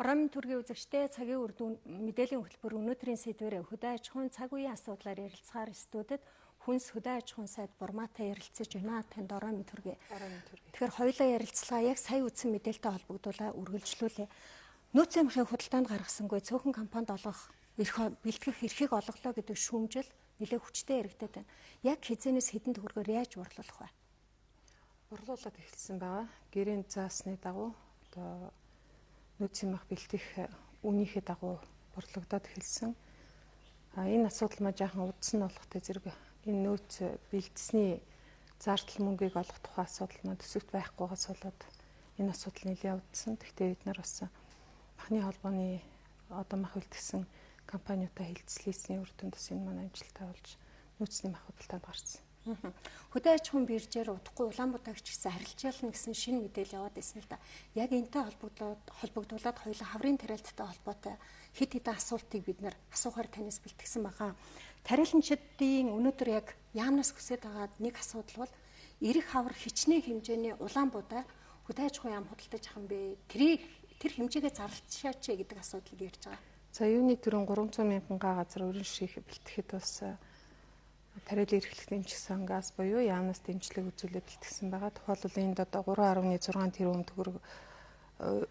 Орон төргийн үзэгчдээ, цагийн үр дүн мэдээллийн хөтөлбөр өнөөдрийн сэдвээр хөдөө аж ахуйн цаг үеийн асуудлаар ярилцахаар студид хүнс хөдөө аж ахуйн сайд Бурмаатай ярилцаж байна. Танд орон төргий. Орон төргий. Тэгэхээр хоёулаа ярилцлага яг сая үзсэн мэдээлэлтэй холбогдуулаа үргэлжлүүлье. Нөөцийн махыг худалдаанд гаргасангүй цөөхөн компанид олгох эрх бэлтгэх эрхийг олголоо гэдэг шүүмжил нэлээд хүчтэй яригдаад байна. Яг хэзээнээс хэдэн төгрөгөөр яаж борлуулах вэ? Борлуулад эхэлсэн байгаа. Гэрээнд заасны дагуу одоо нөөцийн мах бэлтгэх үнийхээ дагуу борлогдоод эхэлсэн. А энэ асуудал маа жаахан удсан болохтой зэрэг энэ нөөц бэлдсэний зардал мөнгийг олох тухай асуудал маань төсөвт байхгүйгээс болоод энэ асуудал нэлээд удсан. Гэхдээ бид нар бас махны холбооны одоо мах бэлтгэсэн компаниудаа хэлцлээсний үр дүнд бас энэ маань амжилттай болж нөөцний мах худалдаанд гарсан. Хөдөө аж ахуйн биржээр удахгүй Улаанбаатарч гэсэн харилцаална гэсэн шинэ мэдээлэл яваад байсан л да. Яг энэтэй холбогдуулаад хоёулаа хаврын тариалттай холбоотой хэд хэдэн асуултыг бид нэр асуухаар танаас бэлтгэсэн байгаа. Тариаланчдын өнөөдөр яг яамнаас хүсэж байгаа нэг асуудал бол эрэх хавар хичнээн хэмжээний Улаанбаатар хөдөө аж ахуйн яам худалдаж авах юм бэ? Тэрийг тэр хэмжээгээ зарлчаач гэдэг асуудлыг ярьж байгаа. За, юуны түрүүн 300 мянган га газар өрн ших бэлтгэхэд бас тариалан эрхлэх дэмжих сангаас буюу яамнаас дэмжлэг үзүүлээ бэлтгэсэн байгаа. Тухайлбал энд одоо 3.6 тэрбум төгрөг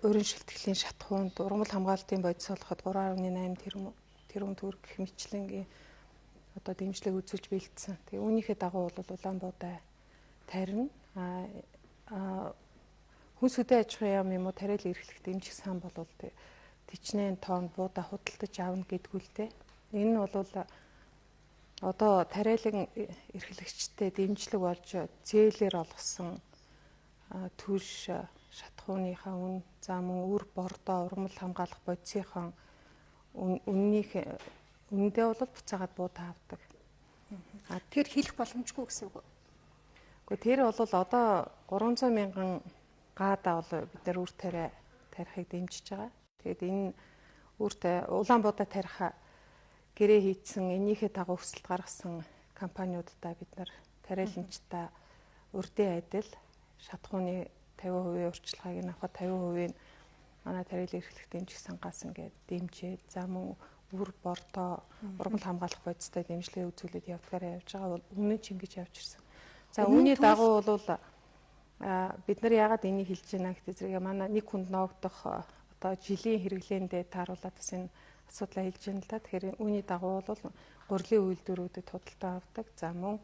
өрн шилтгэлийн шатхуунд, ургамал хамгаалтын бодис олоход 3.8 тэрбум төгрөг гэх мэтчилэнгийн одоо дэмжлэг үзүүлж бэлдсэн. Тэгээ үүнийхээ дагуу бол Улаанбуудай тарина. А хүнс хөдөө аж ахуйн яам юм уу тариалан эрхлэх дэмжих сан бол тэгчнээн тонн буудаа худалдаж авна гэдгүү л дээ. Энэ нь бол одоо тариалан эрхлэгчтэй дэмжлэг болж зээлээр олгосон түлш шатхууныхаа үн, за мөн үр бордоо ургамал хамгаалах бодисынхаа үннийх үнэндээ бол буцаагаад буудаа авдаг. А тэр хэлэх боломжгүй гэсэн үг үү? Гэхдээ тэр бол одоо 300 мянган гаадаа бол бид нар үр тариа тарихыг дэмжиж байгаа. Тэгээд энэ үр Улаанбуудаа тарих гэрээ хийцэн энийхээ дагуу өсөлт гаргасан компаниудаа бид нар тариаланчдаа урдын адил шатхууны 50% урьдчилгааг нь авахад 50% нь манай тариалан эрхлэх дэмжих сангаас ингээд дэмжиж, за мөн үр бордоо ургамал хамгаалах бодистой дэмжлэгээ үзүүлээд явдгаараа явж байгаа. Өмнө нь ч ингэж явж ирсэн. За, үүний дагуу бол бид нар яагаад энийг хэлж байна гэдэг зэрэг манай нэг хүнд ноогдох одоо жилийн хэрэглээндээ тааруулаад бас энэ асуудлаа хэлж байна л да. Тэгэхээр үүний дагуу бол гурилын үйлдвэрүүдэд худалдаа авдаг. За мөн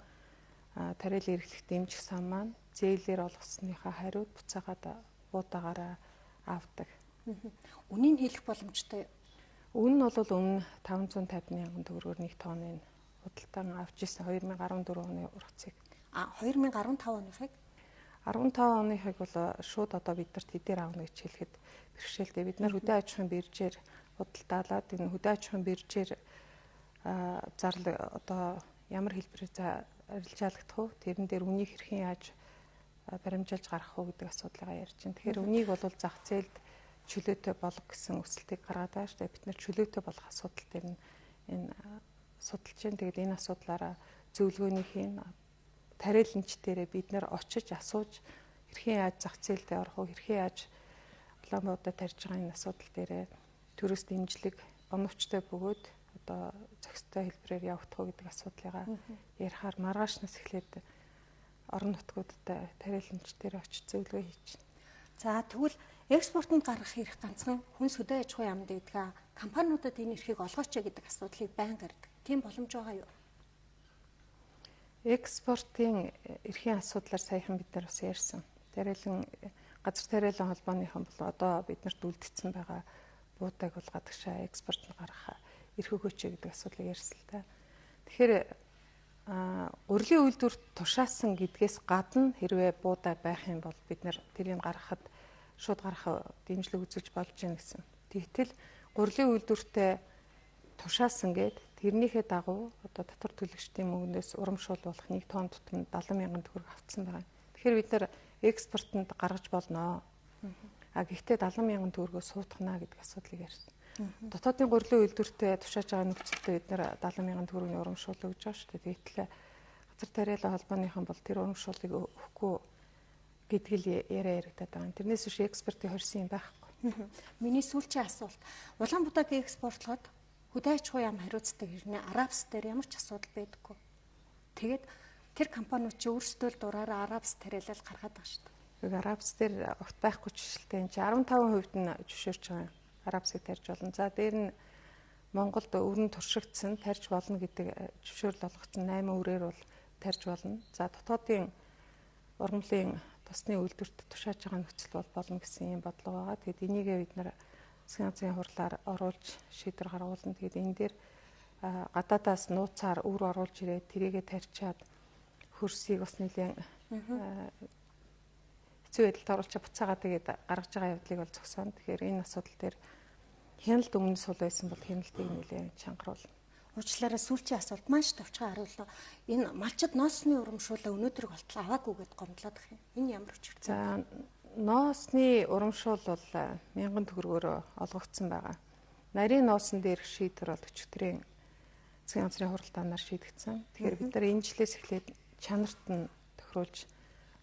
тариалан эрхлэх дэмжих сан маань зээлээр олгосныхаа хариуд буцаагаад буудаагаараа авдаг. Үнийг хэлэх боломжтой. Үн нь бол өмнө 550 мянган төгрөгөөр нэг тонны худалдаан авч ирсэн 2014 оны ургацыг. А 2015 оныхыг? 15 оныхыг бол шууд одоо бид нарт хэдээр авна гэж хэлэхэд бэрхшээлтэй. Бид нар хөдөө аж ахуйн биржээр худалдаалаад энэ хөдөө аж ахуйн биржээр зарлал одоо ямар хэлбэрээр арилжаалагдах вэ? Тэрэн дээр үнийг хэрхэн яаж баримжаалж гаргах уу гэдэг асуудлыг ярьж байна. Тэгэхээр үнийг бол зах зээлд чөлөөтэй болго гэсэн өсөлтийг гаргаад байгаа шүү дээ. Бид нар чөлөөтэй болох асуудал дээр нь энэ судалж байна. Тэгээд энэ асуудлаараа зөвлөгөөний хийн тариаланч дээрээ бид нар очиж асууж хэрхэн яаж зах зээлдээ орох уу, хэрхэн яаж Улаанбаатар тарьж байгаа энэ асуудал дээрээ төрөөс дэмжлэг оновчтой бөгөөд одоо зохистой хэлбэрээр явагдах уу гэдэг асуудлыгаа ярихаар маргаашнаас эхлээд орон нутгуудад тариаланч дээр очиж зөвлөгөө хийж байна. За, тэгвэл экспортод гаргах эрх ганцхан хүнс хөдөө аж ахуйн яамд байдаг. Компаниудад энэ эрхийг олгооч гэдэг асуудлыг байн гардаг. Тийм боломж байгаа юу? Экспортын эрхийн асуудлаар саяхан бид нар бас ярьсан. Тариалан газар тариалан холбооныхон бол одоо биднэрт үлдсэн байгаа буудаг бол гадагшаа экспортод гаргах эрх өгөөч гэдэг асуудлыг ярьсан л та. Тэгэхээр гурилын үйлдвэрт тушаасан гэдгээс гадна хэрвээ буудаа байх юм бол бид нар тэрийг гаргахад шууд гаргах дэмжлэг үзүүлж болж байна гэсэн. Тэгтэл гурилын үйлдвэртээ тушаасан гээд тэрнийхээ дагуу одоо татвар төлөгчдийн мөнгнөөс урамшуулах нэг тонн тутамд 70 мянган төгрөг автсан байгаа. Тэгэхээр бид нар экспортод гаргаж болно. А гэхдээ 70 мянган төгрөгөө суутгана гэдэг асуудлыг ярьсан. Дотоодын гурилын үйлдвэртээ тушааж байгаа нөхцөлдөө бид нар 70 мянган төгрөгийн урамшуул өгж байгаа шүү дээ. Тэгтэл газар тариалан холбооныхон бол тэр урамшууллыг өгөхгүй гэдэг л яриа яригадаад байгаа. Тэрнээс биш экспортыг хорьсон юм байхгүй. Миний сүүлчийн асуулт. Улаанбуудаг экспортлоход хөдөө аж ахуйн яам хариуцдаг хэрнээ Арабс дээр ямар ч асуудал байдаггүй. Тэгээд тэр компаниуд чи өөрсдөө л дураараа Арабс тариалал гаргаад байгаа шүү дээ. Арабс дээр огт байхгүй жишээлтэй энэ чи 15% нь зөвшөөрч байгаа юм. Арабсыг тарьж болно. За дээр нь Монголд өрн туршигдсан тарьж болно гэдэг зөвшөөрөл олгогдсон 8 өрөөр бол тарьж болно. За дотоодын ургамлын тосны үйлдвэрт тушааж байгаа нөхцөл бол болно гэсэн юм бодлого байгаа. Тэгээд энийгээ бид нар засгийн газрын хурлаар оруулж шийдвэр гаргуулна. Тэгээд энэ дээр гадаадаас нууцаар үр оруулж ирээд тэрийгэ тарьчаад хөрсийг бас нэлээд хэцүү байдалд оруулчаа буцаагаа тэгээд гаргаж байгаа явдлыг бол зогсооно. Тэгэхээр энэ асуудал дээр хяналт өмнө сул байсан бол хяналтыг нэлээд чангаруулна. Уучлаарай, сүүлчийн асуулт маш товчхон хариулна. Энэ малчид ноосны урамшуулаа өнөөдрийг болтол аваагүй гэдээ гомдлоод их юм. Энэ ямар учиртай? За ноосны урамшуул бол 1000 төгрөгөөр олгогдсон байгаа. Нарийн ноосон дээрх шийдвэр бол өчигдрийн засгийн газрын хуралдаанаар шийдэгдсэн. Тэгэхээр бид нар энэ жилээс эхлээд чанарт нь тохируулж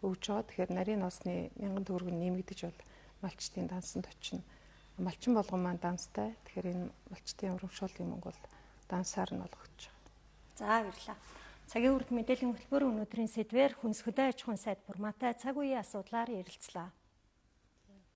өгж байгаа. Тэгэхээр нарийн ноосны 1000 төгрөг нь нэмэгдэж бол малчдын дансанд очино. Малчин болгон маань данстай. Тэгэхээр энэ малчдын урамшууллын мөнгө бол дансаар нь олгогдож байгаа. За баярлалаа. Цагийн үрд мэдээллийн хөтөлбөр өнөөдрийн сэдвээр хүнс хөдөө аж ахуйн сайд Бурмаатай цаг үеийн асуудлаар ярилцлаа.